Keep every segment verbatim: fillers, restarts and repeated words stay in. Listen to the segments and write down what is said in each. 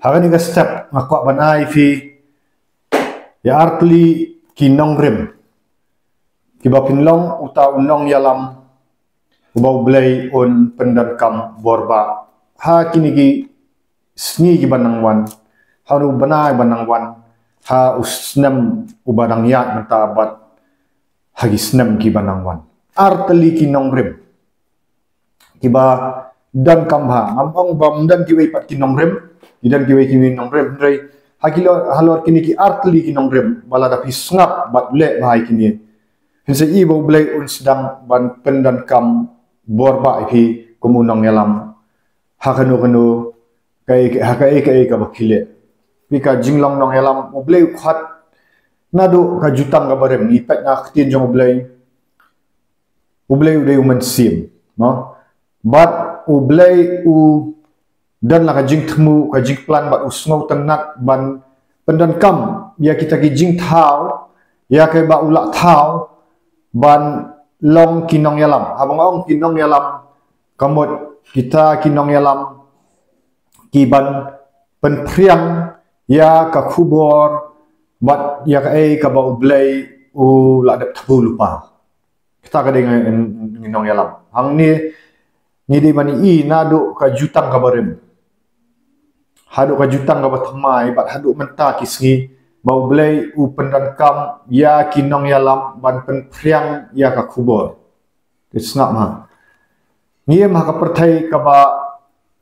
Ha kane ka step nga kwah ban ai phi ïa artylli ki nongrim kiba pynlong uta u nongïalam uba U Blei un pyndonkam bor bah ha kine ki sngi kiba nang wan, ha une u bnai ba nang wan, ha u snem uba dang ïaid mynta bad ha ki snem kiba nang wan. Artylli ki nongrim kiba donkam bha. Ngam ong ba ym don kiwei pat ki nongrim, ki don kiwei ki nongrim, hynrei ha ki lo-, halor kine ki artylli ki nongrim ba lada phi sngap bad leh bha ïa kine, phin sa ïohi ba U Blei un sdang ban pyndonkam bor bah ïa phi kum u nongïalam ha kano kano, kaei, ha kaei kaei kaba phi leh. Phi ka jinglong nongïalam, U Blei u khot naduh ka jutang kaba rim. Ngi peit na ka ktien jong U Blei, U Blei u dei u mynsiem, no? Bad U Blei u don la ka jingthmu, ka jingplan bad u sngewtynnat ban pyndonkam ïa kita ki jingthaw, ïa kiba u la thaw ban long ki nongïalam. Haba nga ong ki nongïalam, ka mut kita ki nongïalam kiban pynphriang ïa ka khubor bad ïa kaei kaba U Blei u la dep thmu lypa. Kita ka dei ngi, ngi nongïalam. Hangne ngi dei ban ïohi naduh ka jutang kaba rim haduh ka jutang kaba thymmai bad haduh mynta ki sngi, ba U Blei u pyndonkam ïa ki nongïalam ban pynphriang ïa ka khubor. Te sngap ha. Ngi im ha ka pyrthei kaba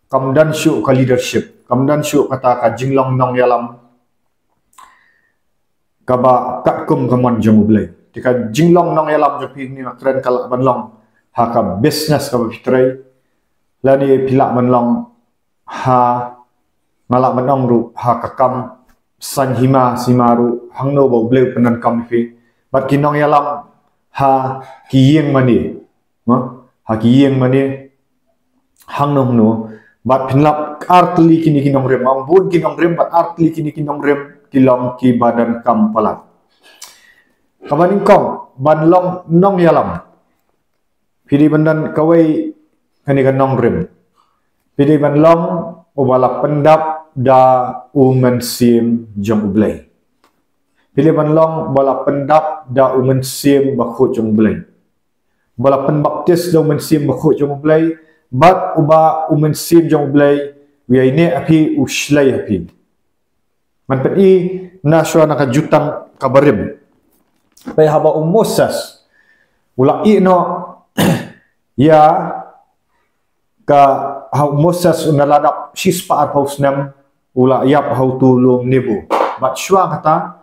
kam don shuh ka leadership, kam don shuh kata ka jinglong nongïalam kaba katkum ka mon jong U Blei. Te ka jinglong nongïalam jong phi ngi nga kren ka lah ban long ha ka business kaba phi trei, lane phi lah ban long ha, nga lah ban ong ruh, ha ka kam saiñ hima sima ruh, hangno ba U Blei u pyndonkam ïa phi. Bad ki nongïalam ha ki ïing mane, no? Ha ki ïing mane, hangno hangno. Bad phin lap artylli kine ki nongrim, ong bun ki nongrim, bad artylli kine ki nongrim ki long kiba donkam palat. Kaba nyngkong, ban long nongïalam, phi dei ban don kawei kane ka nongrim. Phi dei ban long uba la pyndap da u Mynsiem jong U Blei. Phi dei ban long uba la pyndap da u Mynsiem Bakhuid jong U Blei, uba la pynbaptis da u Mynsiem Bakhuid jong U Blei, bad uba u Mynsiem jong U Blei u ïaineh ha phi, u shlei ha phi. Ngan pyni na shuwa na ka jutang kaba rim. Peit haba u Moses u la ïeh noh ïa ka, ha u Moses u na la dap shispah arphew snem, u la ïap ha utu u lum Nebo. Bad shuwa kata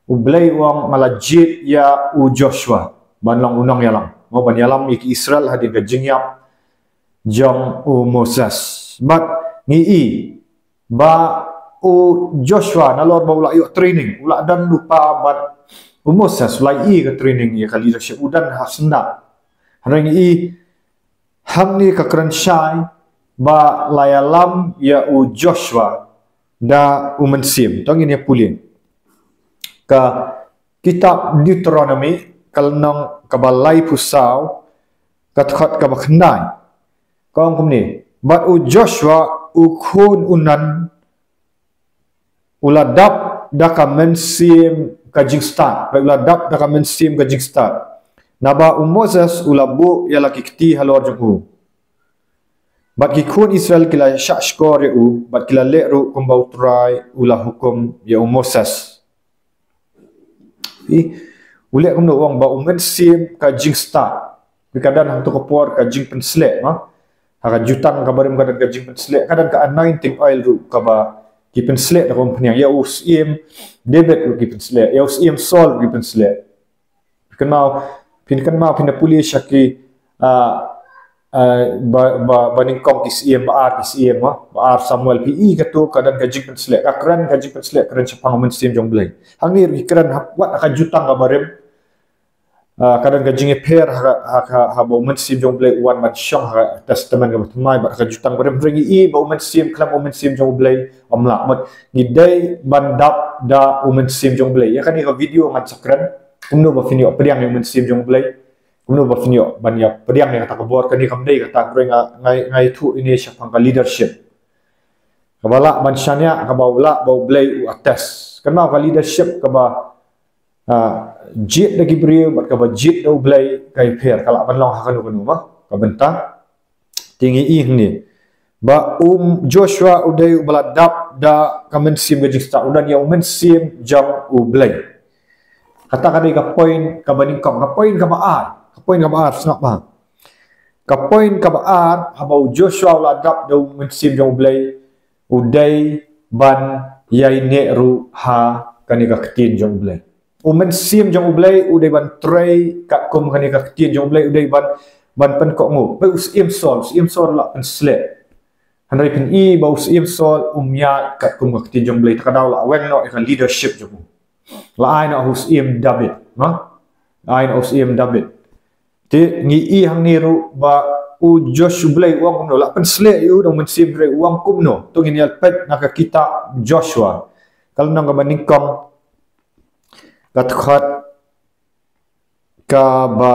U Blei u ong, nga la jied ïa u Joshua ban long u nongïalam, mo, ban ïalam ïa ki Israel hadien ka jingïap jong u Moses. Bad ngi i ba u Joshua nalor ba u la ïoh training, u la don lypa bad u Moses, u la i ka training ïa ka leadership, u don ha syndah. Hynrei ngi i hangne ka kren shai ba la ïalam ïa u Joshua da u Mynsiem. To ngin ïa pule ka kitab Deuteronomi, ka lynnong kaba laiphew saw, ka dkhot kaba khyndai. Ka ong kumne: Bad u Joshua u khun u Nun u la dap da ka mynsiem ka jingstad. Bad u la dap da ka mynsiem ka jingstad, naba u Moses u la buh ïa la ki kti halor jong u. Bad ki khun Israel ki la shahshkor ïa u, bad ki la leh ruh kumba U Trai u la hukum ïa u Moses. Phi, u leh kumno? U ong ba u mynsiem ka jingstad. Phi, ka don hangto ka por ka jingpynsleh, no? Ha ka jutang kaba rim ka don ka jingpynsleh, ka don ka anointing oil ruh kaba ki pynsleh da ka umphniang. Ïa u Syiem David ruh ki pynsleh, ïa u Syiem Saul ruh ki pynsleh. Phi kynmaw, phi kynmaw, phi na pule sha ki, ah, ah, ba, ba, ba nyngkong ki syiem, ba ar ki syiem, ah, ba ar Samuel, phi i kato ka don ka jingpynsleh, ka kren ka jingpynsleh, kren shaphang u Mynsiem jong U Blei. Hangne ruh ki kren hap wat ha ka jutang kaba rim, ah, ka don ka jingïapher ha, ha, ha, haba u Mynsiem jong U Blei u wan ban shong ha ka Testament kaba thymmai bad ha ka jutang kaba rim. Hynrei ngi i ba u Mynsiem khlem u Mynsiem jong U Blei ym lah. Mut ngi dei ban dap da u Mynsiem jong U Blei. Ïa kane ka video ngan sa kren kumno ba phin ïoh pdiang ïa u Mynsiem jong U Blei, kumno ba phin ïoh ban ïa pdiang ïa kata ka bor. Kane kam dei kata, hynrei nga, nga, nga ïathuh ine shaphang ka leadership. Kaba lah ban shaniah, kaba lah ba U Blei u attest. Kynmaw ka leadership kaba, ah, jied da ki briew bad kaba jied da U Blei ka ïapher, ka lah ban long ha kano kano ma ka bynta. Te ngi i hangne ba u Joshua u dei uba la dap da ka mynsiem ka jingstad, u don ïa u mynsiem jong U Blei. Kata ka dei ka point kaba nyngkong. Ka point kaba ar, ka point kaba ar, sngap bha. Ka point kaba ar, haba u Joshua u la dap da u mynsiem jong U Blei, u dei ban ïaineh ruh ha kane ka ktien jong U Blei. U mynsiem jong U Blei u dei ban trei katkum kane ka ktien jong U Blei, u dei ban, ban pynkohnguh. Ba u Syiem Saul, u Syiem Saul la pynsleh. Hynrei phin i ba u Syiem Saul um ïaid katkum ka ktien jong U Blei, te ka daw la weng noh ïa ka leadership jong u. La ai noh u Syiem David, ha? La ai noh u Syiem David. Te ngi i hangne ruh ba u Josh-, U Blei u ong kumno, la pynsleh ïa u da u mynsiem, hynrei u ong kumno. To ngin ïa peit na ka kitab Joshua, ka lynnong kaba nyngkong, ka dkhot kaba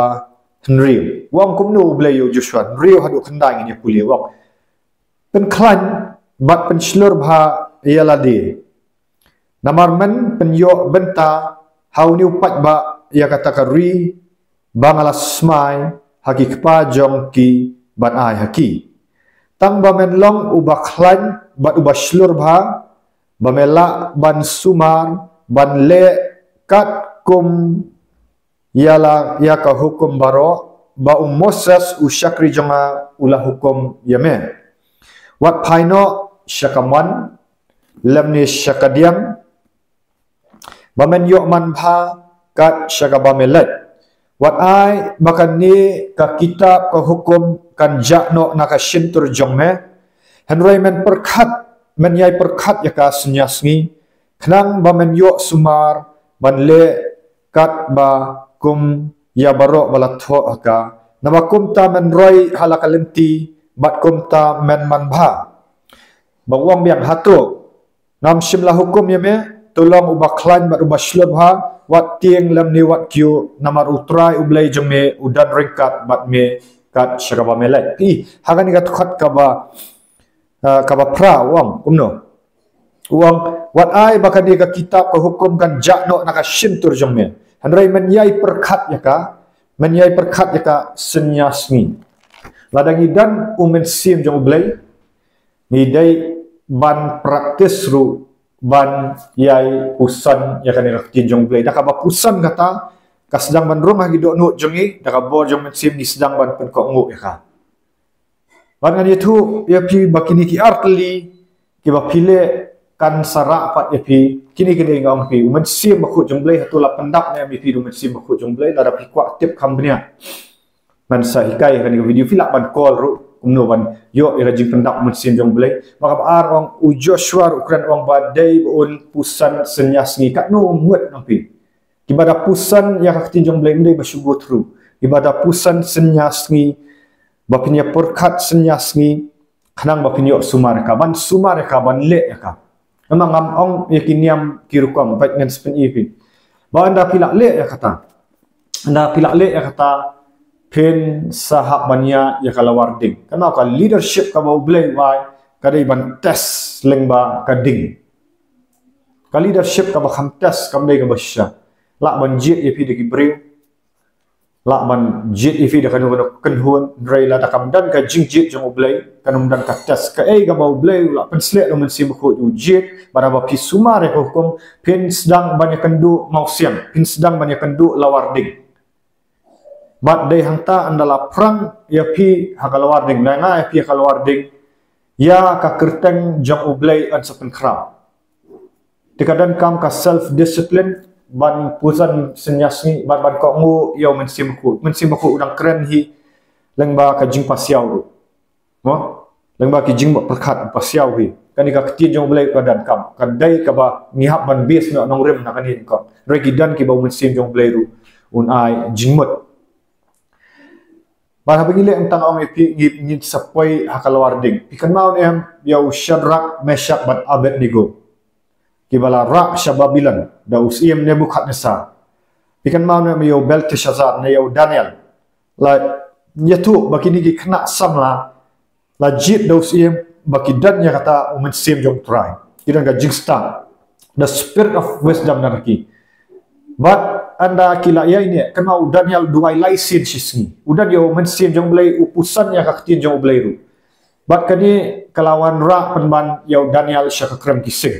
hynriew. U ong kumno U Blei ïa u Joshua, hynriew haduh khyndai ngin ïa pule. U ong, pynkhlaiñ bad pynshlur bha ïa lade. Namar men pynïoh bynta ha une u paidbah ïa kata ka ri ba nga la smai ha ki kpa jong ki ban ai ha ki. Tang ba men long uba khlaiñ bad uba shlur bha, ba me lah ban sumar ban leh katkum ïa la, ïa ka hukum baroh ba u Moses u shakri jong nga u la hukum ïa me. Wat phai noh sha ka mon lymne sha ka diang, ba men ïoh man bha kat sha kaba me leit. Wat ai ba kane ka kitab ka hukum kan jah noh na ka shyntur jong me. Hynrei men pyrkhat, men ïai pyrkhat ïa ka synñia sngi, khnang ba men ïoh sumar ban leh katba kum ïa baroh ba la thoh ha ka. Naba kumta men roi ha la ka lynti bad kumta men man bha. Ba u ong biang, hato ngam shym la hukum ïa me? To long uba khlaiñ bad uba shlur bha, wat tieng lymne wat kyiuh, namar U Trai U Blei jong me u don ryngkat bad me kat sha kaba me leit. Phi i ha kane ka dkhot kaba, ah, kaba phra u ong kumno? U ong, wat ai ba kane ka kitab ka hukum kan jah noh na ka shyntur jong me. Hynrei men ïai pyrkhat ïa ka, men ïai pyrkhat ïa ka synñia sngi. Lada ngi don u mynsiem jong U Blei, ngi dei ban practice ruh ban ïai puson ïa kane ka ktien jong U Blei. Da kaba puson kata, ka sdang ban rung ha ki dohnud jong ngi, da ka bor jong u Mynsiem ngi sdang ban pynkohnguh ïa ka. Bad ngan ïathuh ïa phi ba kine ki artylli kiba phi leh kan sa rah pat ïa phi. Kine ki dei, nga ong phi, u Mynsiem Bakhuid jong U Blei. Hato la pyndap ne em ïa phi da u Mynsiem Bakhuid jong U Blei? Lada phi kwah tip kham bniah, ngan sa hikai ha kane ka video, phi lah ban call ruh kumno ban ïoh ïa ka jingpyndap u Mynsiem jong U Blei. Bad kaba ar, ong u Joshua ruh u kren, ong ba dei ba un puson synñia sngi. Katno mut, ong phi? Kiba da puson ïa ka ktien jong U Blei ym dei ba shu go through. Kiba da puson synñia sngi, ba phin ïa pyrkhat synñia sngi, khnang ba phin ïoh sumar ïa ka, ban sumar ïa ka, ban leh ïa ka. Namar ngam ong ïa ki niam ki rukom, bad ngan sa pyni ïa phi. Ba ynda phi lah leh ïa kata, ynda phi lah leh ïa kata, phin sa hap ban ïaid ïa ka lawar ding. Kane ka leadership kaba U Blei u ai, ka dei ban test lyngba ka ding. Ka leadership kaba kham test kam dei kaba shisha. Lah ban jied ïa phi da ki briew, lah ban jied ïa phi da kano kano ka kynhun, hynrei lada kam don ka jingjied jong U Blei, kan ym don ka test. Kaei kaba U Blei u la pynsleh da u Mynsiem Bakhuid u jied, bad haba phi sumar ïa ka hukum, phin sdang ban ïakynduh mawsiang, phin sdang ban ïakynduh lawar ding. Bad dei hangta, ynda la phrang ïa phi ha ka lawar ding, la nga ïa phi ha ka lawar ding, ïa ka kyrteng jong U Blei yn sa pynkhraw. Te ka donkam ka self discipline ban puson synñia sngi, ban, ban kohnguh ïa u Mynsiem Bakhuid. Mynsiem Bakhuid u dang kren hi lyngba ka jingpasiaw ruh. Mo? Lyngba ki jingmut pyrkhat, pasiaw hi. Kane ka ktien jong U Blei ka donkam. Ka dei kaba ngi hap ban base noh nongrim na kane ka. Hynrei ki don kiba u Mynsiem jong U Blei ruh un ai jingmut. Bad haba ngi leh, tang ong ïa phi, ngi, ngin sa poi ha ka lawar ding. Phi kynmaw ne em ïa u Shadrak, Meshak bad Abednego, kiba la rah sha Babilon da u Syiem Nebukhadnessar? Phi kynmaw ne em ïa u Belteshazzar ne ïa u Daniel? La ïathuh ba kine ki khynnah samla la jied da u Syiem, ba ki don ïa kata u Mynsiem jong U Trai. Ki don ka jingstad, the spirit of wisdom na ki. Bad ynda ki la ïaineh, kynmaw u Daniel u duwai lai sien shi sngi. U don ïa u Mynsiem jong U Blei, u puson ïa ka ktien jong U Blei ruh. Bad kane ka la wanrah pynban ïa u Daniel sha ka krem ki sing.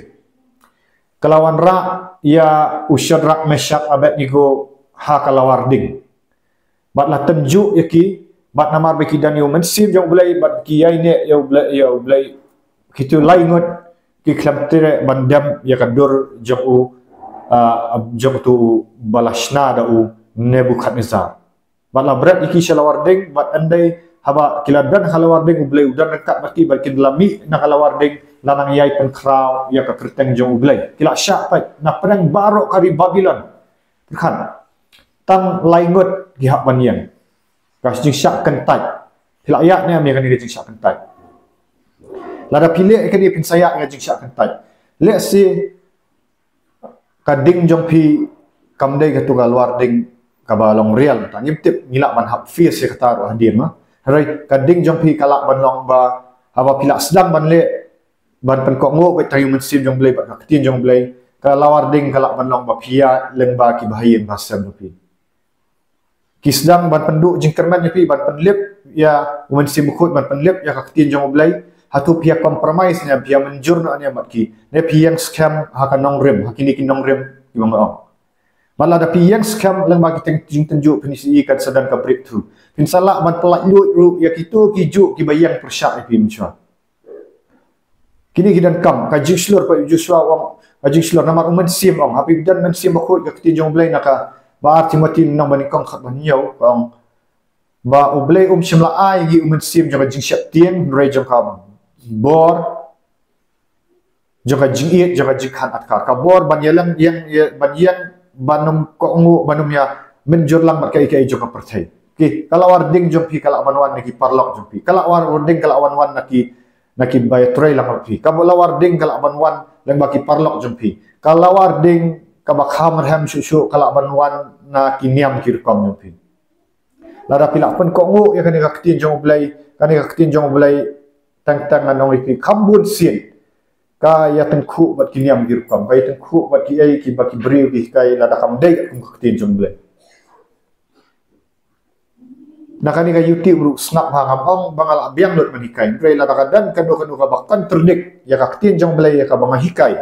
Ka la wanrah ïa u Shadrak, Meshak, Abednego ha ka lawar ding. Bad la tynjuh ïa ki, bad namar ba ki don ïa u Mynsiem jong U Blei, bad ki ïaineh ïa U Blei, ïa U Blei, kito lai ngut ki khlem treh ban dem ïa ka dur jong u, ah, jong uto uba la shna da u Nebukhadnessar. Bad la bret ïa ki sha lawar ding, bad ynda haba ki la don ha lawar ding, U Blei u don ryngkat bad ki, bad ki la mih na ka lawar ding, la nang ïai pynkhraw ïa ka kyrteng jong U Blei. Ki la shah peit na pdeng baroh ka ri Babilon. Pyrkhat, tang lai ngut ki hap ban ïeng. Ka jingshah kyntait. Phi la ïa ne em ïa kane ka jingshah kyntait? Lada phi leh kane, phin sa ïa ka jingshah kyntait. Lehse ka ding jong phi kam dei kato ka lawar ding kaba long real, tang ngim tip, ngi lah ban hap face ïa kata ruh hadien, ma. Hynrei ka ding jong phi ka lah ban long ba haba phi la sdang ban leh, ban pynkohnguh bad tang ïa u Mynsiem jong U Blei bad ka ktien jong U Blei, ka lawar ding ka lah ban long ba phi ïa lyngba kiba ha ïing ha sem jong phi. Ki sdang ban pynduh jingkyrmen ïa phi, ban pynlip ïa u Mynsiem Bakhuid, ban pynlip ïa ka ktien jong U Blei. Hato phi ïa compromise ne em, phi ïa mynjur noh ne em bad ki, ne phi ïeng skhem ha ka nongrim, ha kine ki nongrim kiba nga ong? Bad lada phi ïeng skhem lyngba ki teng jingtynjuh, phin sa ïohi kan sa don ka breakthrough. Phin sa lah ban pyllait luid ruh ïa kito kijuh kiba ïeng pyrshah ïa phi mynshuwa. Kine ki donkam ka jingshlur, pat Joshua u ong, ka jingshlur namar u Mynsiem, u ong, haba phi don Mynsiem Bakhuid, ka ktien jong U Blei, na kaba ar Timothy lynnong ba nyngkong, khat ba hynñiew, ka ong ba U Blei um shym la ai ïa ngi u mynsiem jong ka jingsheptieng, hynrei jong ka bor, jong ka jingïeit, jong ka jingkhan adkar. Ka bor ban ïalang, ïeng, ïa, ban ïeng, ban ym kohnguh, ban ym ïa mynjur lang bad kaei kaei jong ka pyrthei. Ki, ka lawar ding jong phi ka lah ban wan na ki paralok jong phi. Ka lawar ding ka lah ban wan na ki, na kiba ïatrei lang bad phi. Ka lawar ding ka lah ban wan lyngba ki paralok jong phi. Ka lawar ding kaba kham rhem shuh shuh ka lah ban wan na ki niam ki rukom jong phi. Lada phi lah pynkohnguh ïa kane ka ktien jong U Blei, kane ka ktien jong U Blei, teng teng ngan ong ïa phi, kham bun sien ka ïatyngkhuh bad ki niam ki rukom, ka ïatyngkhuh bad kiei kiba ki briew ki hikai, lada kam dei kum ka ktien jong U Blei. Na kane ka YouTube ruh sngap ha, ngam ong ba nga lah biang lut ban hikai, hynrei lada ka don kano kano kaba contradict ïa ka ktien jong U Blei, ïa kaba nga hikai,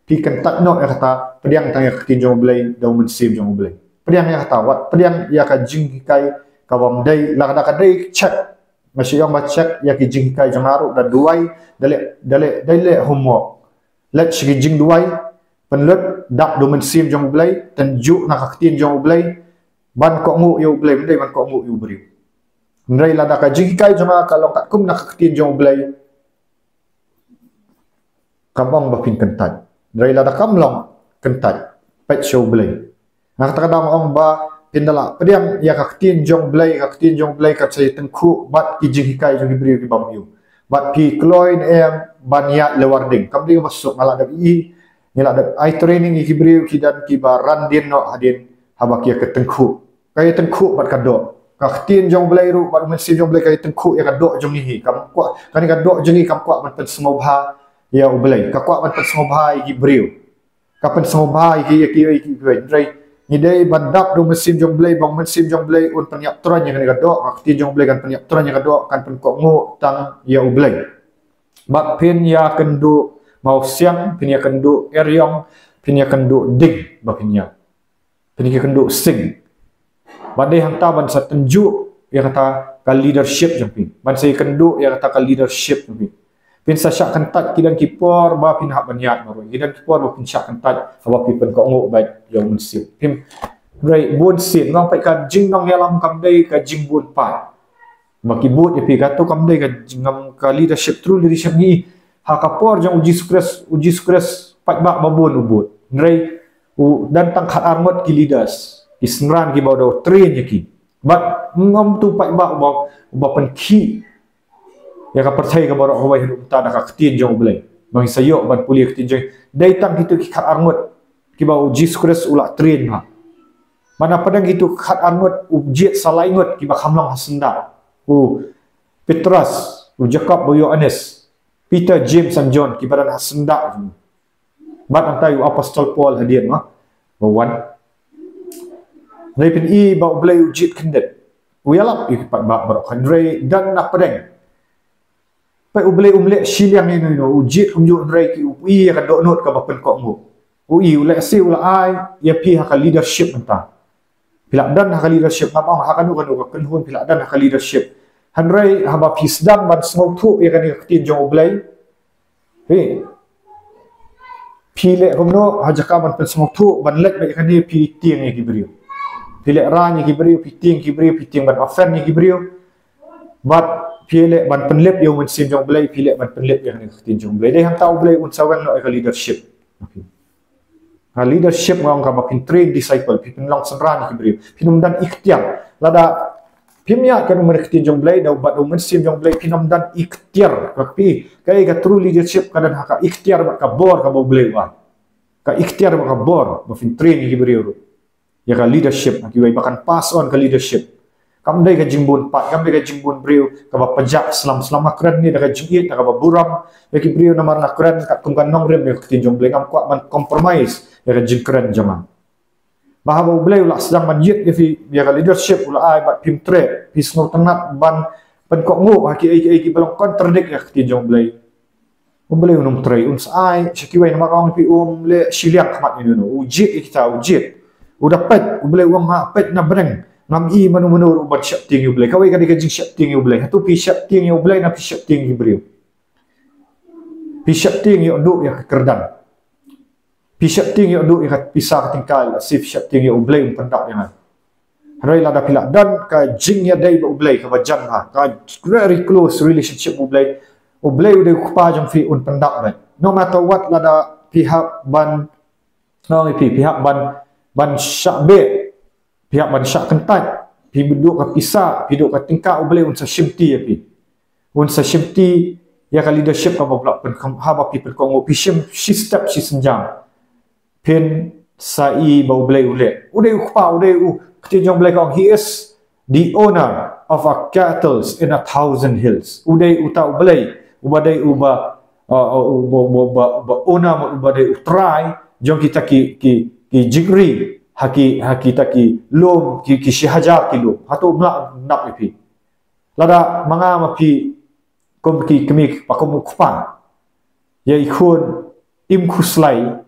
phi kyntait noh ïa kata, pdiang tang ïa ka ktien jong U Blei da u Mynsiem jong U Blei. Pdiang ïa kata, wat pdiang ïa ka jinghikai kabym dei. Lada ka dei, check. Nga shu ong ba check ïa ki jinghikai jong nga ruh, da duwai, da leh, da leh, da leh homework. Leit sha ki jingduwai, pynlut, dap da u Mynsiem jong U Blei, tynjuh na ka ktien jong U Blei, ban kohnguh ïa U Blei, ym dei ban kohnguh ïa u briew. Hynrei lada ka jinghikai jong nga ka long katkum na ka ktien jong U Blei, kam ong ba phin kyntait. Hynrei lada kam long, kyntait, peit sha U Blei. Nga kata ka daw nga ong ba phin da lah pdiang ïa ka ktien jong U Blei, ka ktien jong U Blei kan sa ïatyngkhuh bad ki jinghikai jong ki briew ki bym ïoh. Bad phi kloi ne em ban ïaid lawar ding? Kam dei kaba suk, nga lah dep i, nga lah dep ai training ïa ki briew ki don kiba ran dien noh hadien haba ki ïa ka tyngkhuh. Ka ïatyngkhuh bad ka doh. Ka ktien jong U Blei ruh bad u Mynsiem jong U Blei ka ïatyngkhuh ïa ka doh jong ngi hi. Kam kwah, kane ka doh jong ngi kam kwah ban pynsngewbha ïa U Blei. Ka kwah ban pynsngewbha ïa ki briew. Ka pynsngewbha ïa ki, ïa ki, ïa ki, ïa ki. Hynrei ngi dei ban dap da u Mynsiem jong U Blei, ba u Mynsiem jong U Blei un pynïap tyrwa ïa kane ka doh. Ka ktien jong U Blei kan pynïap tyrwa ïa ka doh, kan pynkohnguh tang ïa U Blei. Bad phin ïakynduh mawsiang, phin ïakynduh eriong, phin ïakynduh ding, ba phin ïa pynïakynduh sing. Ban dei hangta ban sa tynjuh ïa kata ka leadership jong phi. Ban sa ïakynduh ïa kata ka leadership jong phi. Phin sa shah kyntait, ki don ki por ba phin hap ban ïaid marwei. Ki don ki por ba phin shah kyntait haba phi pynkohnguh bad ïa u Mynsiem. Phin, hynrei bun sien nga ong, peit, ka jingnongïalam kam dei ka jingbun pat. Ba ki bud ïa phi, kato kam dei ka jingngam, ka leadership, true leadership ngi. Ha ka por jong u Jisu Khrist, u Jisu Khrist paidbah ba bun u bud. Hynrei u don tang khat ar ngut ki leaders, ki synran kiba u da train ïa ki. Bad ngam tu paidbah uba, uba pynkhih ïa ka pyrthei ka baroh kawei haduh mynta da ka ktien jong U Blei. Ba ngin sa ïoh ban pule ïa ka ktien jong, dei tang kito ki khat ar ngut kiba u Jisu Khrist u la train bha. Bad na pdeng kito khat ar ngut u jied sa lai ngut kiba kham long ha syndah. U Petros, u Jakob, u Ïoannis. Peter, James and John, kiba don ha syndah jong u. Bad nangta ïa u Apostol Paul hadien ma ba wan. Hynrei phin i ba U Blei u jied khyndiat. U ïalap ïa ki paidbah baroh, hynrei don na pdeng. Peit, U Blei um leh shiliang ïano ïano, u jied kumjuh, hynrei ki, u i ïa ka dohnud kaba pynkohnguh. U i, u leh shi, u la ai ïa phi ha ka leadership mynta. Phi la don ha ka leadership, ngam ong ha kano kano ka kynhun, phi la don ha ka leadership. Hynrei haba phi sdang ban sngewthuh ïa kane ka ktien jong U Blei, phi, phi leh kumno? Ha jaka ban pynsngewthuh, ban leh ba ïa kane, phi tieng ïa ki briew. Phi leh rain ïa ki briew, phi tieng ki briew, phi tieng ban offend ïa ki briew. Bad phi leh ban pynlip ïa U Mynsiem jong U Blei, phi leh ban pynlip ïa kane ka ktien jong U Blei. Dei hangta U Blei un sa weng noh ïa ka leadership. Okay. Ha leadership nga ong kaba phin train disciple, phi pynlong synran ïa ki briew. Phin ym don iktiar. Lada phim ïaid kat U Mynsiem jong U Blei, da bad U Mynsiem jong U Blei, phin ym don iktiar. Ka phi, ka, ka true leadership ka don ha ka iktiar bad ka bor kaba U Blei u ai. Ka iktiar bad ka bor ba phin train ïa ki briew ruh. Ïa ka leadership, ha kiwei ba kan pass on ka leadership. Kam dei ka jingbun paid, kam dei ka jingbun briew kaba pajak slam slam. Nga kren ne da ka jingïeit, da kaba burom ïa ki briew, namar nga kren katkum ka nongrim ïa ka ktien jong U Blei, ngam kwah ban compromise ïa ka jingkren jong nga. Ba haba U Blei u la sdang ban jied ïa phi, ïa ka leadership u la ai, bad phim treh, phi sngewtynnat ban pynkohnguh ha kiei kiei kiba long contradict ïa ka ktien jong U Blei. U Blei un ym trei, un sa ai sha kiwei, namar ong phi um leh shiliang khmat ïano ïano. U jied ïa kita, u jied. U da peit, U Blei u ong ha peit na bneng. Ngam i mano mano ruh ban sheptieng ïa U Blei. Kawei ka dei ka jingsheptieng ïa U Blei. Hato phi sheptieng ïa U Blei ne phi sheptieng ïa ki briew? Phi sheptieng ïa u duh ïa ka kyrdan. Phi sheptieng ïa u duh ïa ka pisa ka tyngka, lehse phi sheptieng ïa U Blei un pyndap ïa nga. Hynrei lada phi la don ka jingïadei bad U Blei kaba jan bha, ka very close relationship bad U Blei, U Blei u dei u kpa jong phi, un pyndap beit. No matter what, lada phi hap ban, no, phi, phi hap ban, ban shah beh, phi hap ban shah kyntait, phi duh ka pisa, phi duh ka tyngka, U Blei un sa shimti ïa phi. Un sa shimti ïa ka leadership kaba u la pynkham, haba phi pynkohnguh, phi shim shi step shi sienjam. Phin sa i ba U Blei u leh. U dei u kpa, u dei u, ktien jong U Blei ka ong, he is the owner of a cattle in a thousand hills. U dei uta U Blei uba dei uba, uh, uh, uba, uba, uba, uba owner, uba dei u trai jong kita ki, ki, ki jingri ha ki, ha kita ki lum, ki, ki shi hajar ki lum. Hato um lah nap ïa phi? Lada ma nga ma phi, kum ki kmie, ba kum u kpa, ïa i khun, im khuslai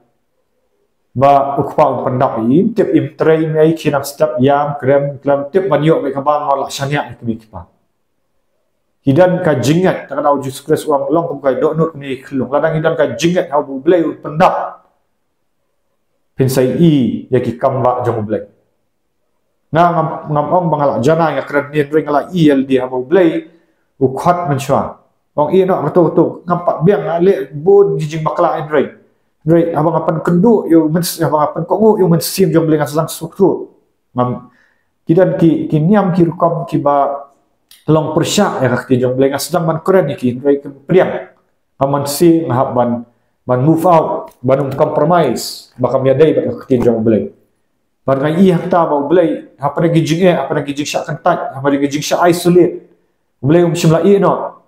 ba u kpa un pyndap ïa i, im tip, im trei, im ïa i, khie nam step, ïam, krem, klem, tip ban ïoh beit ka bam, ma la shaniah ïa i kmie, kpa. Ki don ka jingngeit, ta ka daw Jisu Khrist u ong, long kum ka dohnud kmie khyllung. Lada ngi don ka jingngeit ha U Blei un pyndap, phin sa i ïa ki kam bah jong U Blei. Nga ngam, ngam ong ba nga lah janai, nga kren ne, hynrei nga lah i ïa lade haba U Blei u khot mynshuwa. Ong ïeh noh kato kato, ngam pat biang, nga leh bun ki jingbakla, hynrei, hynrei haba nga pynkynduh ïa u myns-, haba nga pynkohnguh ïa U Mynsiem jong U Blei, nga sdang suk tu. Ngam, ki don ki, ki niam ki rukom kiba long pyrshah ïa ka ktien jong U Blei, nga sdang ban kren ïa ki, hynrei kim pdiang. Nga mynsiem, nga hap ban, ban move out, ban ym compromise ba kam ïadei bad ka ktien jong U Blei. Bad nga i hangta ba U Blei, hapdeng ki jingeh, hapdeng ki jingshah kyntait, hapdeng ki jingshah isolate, U Blei um shym la ïeh noh.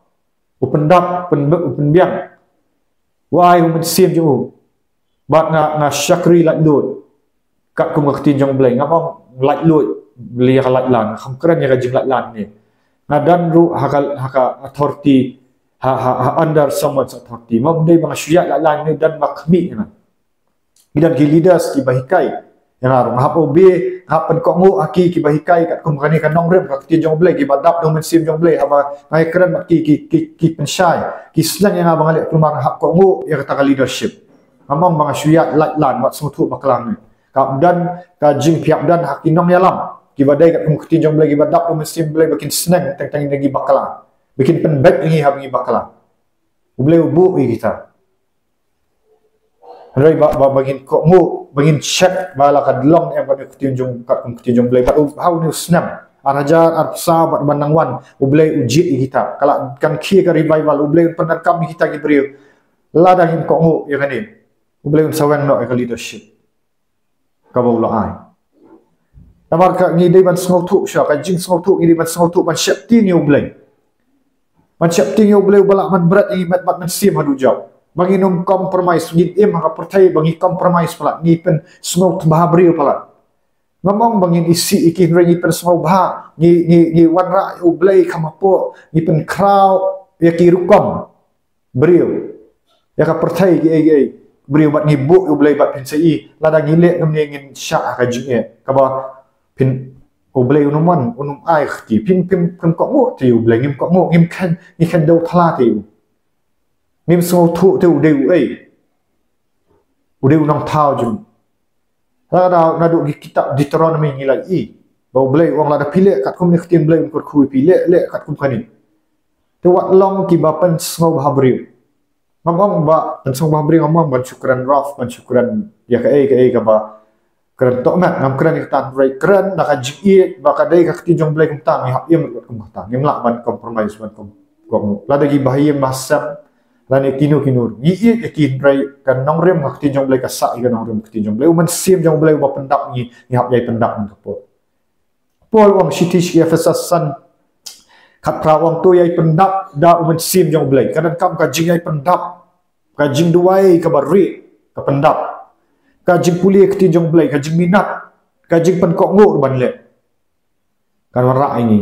U pyndap, u pyn-, u pynbiang. U ai U Mynsiem jong u. Bad nga, nga shakri laitluid katkum ka ktien jong U Blei. Ngam ong laitluid, leh ïa ka laitlan, ngam kren ïa ka jinglaitlan ne. Nga don ruh ha ka, ha ka authority, ha, ha, ha under someone's authority. Ngam dei ba nga shu ïaid laitlan ne, don ba khmih ïa nga. Ki don ki leaders kiba hikai ïa nga ruh. Nga hap obey, nga hap pynkohnguh ha ki, kiba hikai katkum kane ka nongrim ka ktien jong U Blei, kiba dap da U Mynsiem jong U Blei, haba nga ïakren bad ki, ki, ki, ki pynshai, ki sneng ïa nga ba nga leh kulmar, nga hap kohnguh ïa kata ka leadership. Ngam ong ba nga shu ïaid laitlan, wat sngewthuh bakla ne. Ka hap don ka jingpynïap don ha ki nongïalam kiba dei katkum ka ktien jong U Blei, kiba dap da U Mynsiem U Blei, ba kin sneng teng teng ïa ngi bakla, ba kin pynbeit ïa ngi haba ngi bakla. U Blei u buh ïa kita. Hynrei ba, ba, ba ngin kohnguh, ba ngin check ba la ka long em kane ka ktien jong, katkum ka ktien jong U Blei. Bad u, ha une u snem ar hajar arphew saw bad ban nang wan, U Blei u jied ïa kita. Ka la, kan khie ka revival, U Blei un pyndonkam ïa kita ki briew. Lada ngim kohnguh ïa kane, U Blei un sa weng noh ïa ka leadership kaba u la ai. Namar ka, ngi dei ban sngewthuh shuwa, ka jingsngewthuh, ngi dei ban sngewthuh, ban sheptieng ïa U Blei. Ban sheptieng ïa U Blei uba lah ban bret ïa ngi met bad mynsiem haduh jop. Ba ngin ym compromise, ngin im ha ka pyrthei ba ngi compromise palat, ngi pynsngewbha briew palat. Ngam ong ba ngin isih ïa ki, hynrei ngi pynsngewbha, ngi ngi ngi wanrah ïa U Blei kham hapoh, ngi pynkhraw ïa ki rukom briew, ïa ka pyrthei, kiei kiei. Briew bad ngi buh ïa U Blei bad phin sa ïohi, lada ngi leh kumne ngin shah ha ka jingeh kaba phin, U Blei un ym wan, un ym ai kti. Phin, phin, phim kohnguh te ïa U Blei, ngim kohnguh, ngim khein, ngi khein dewthla te ïa u. Ngim sngewthuh te u dei uei. U dei u nongthaw jong ngi. Lada naduh ki kitab Deuteronomy ngi la ïohi ba U Blei u ong lada phi leh katkum ne ka ktien Blei un kyrkhu ïa phi, leh, leh katkum kane. Te wat long kiba pynsngewbha briew. Ngam ong ba pynsngewbha briew, ngam ong ban shu kren rough, ban shu kren ïa kaei kaei kaba kren tohmet, ngam kren ïa kata, hynrei kren da ka jingïeit ba ka dei ka ktien jong U Blei, kumta ngi hap im ruh katkum kata. Ngim lah ban compromise, ban kom-, kohnguh. Lada ki bahaïing bahasem lane kino kino, ngi ïeit ïa ki, hynrei ka nongrim ka ktien jong U Blei ka sah ïa ka nongrim ka ktien jong U Blei. U Mynsiem jong U Blei uba pyndap ngi, ngi hap ïai pyndap man ka por. Paul u ong shithi sha ki Ephesus san khatphra, u ong to ïai pyndap da U Mynsiem jong U Blei. Ka donkam ka jingïai pyndap, ka jingduwai kaba rieh, ka pyndap, ka jingpule ka ktien jong U Blei, ka jingminot, ka jingpynkohnguh ruh ban leh. Kan wanrah ïa ngi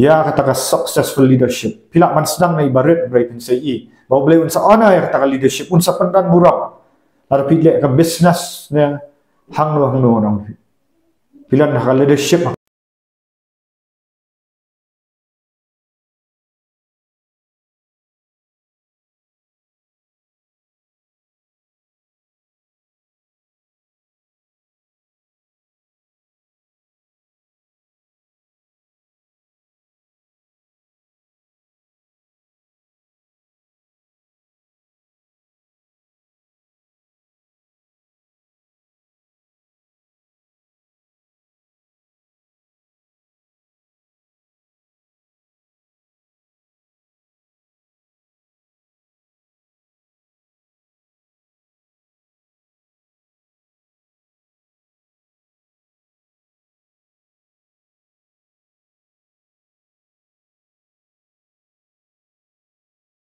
ïa kata ka successful leadership. Phi lah ban sdang na i barit, hynrei phin sa ïohi ba U Blei un sa honor ïa kata ka leadership, un sa pyndon burom. Lada phi leh ka business ne hangno hangno nang phi, phi don ha ka leadership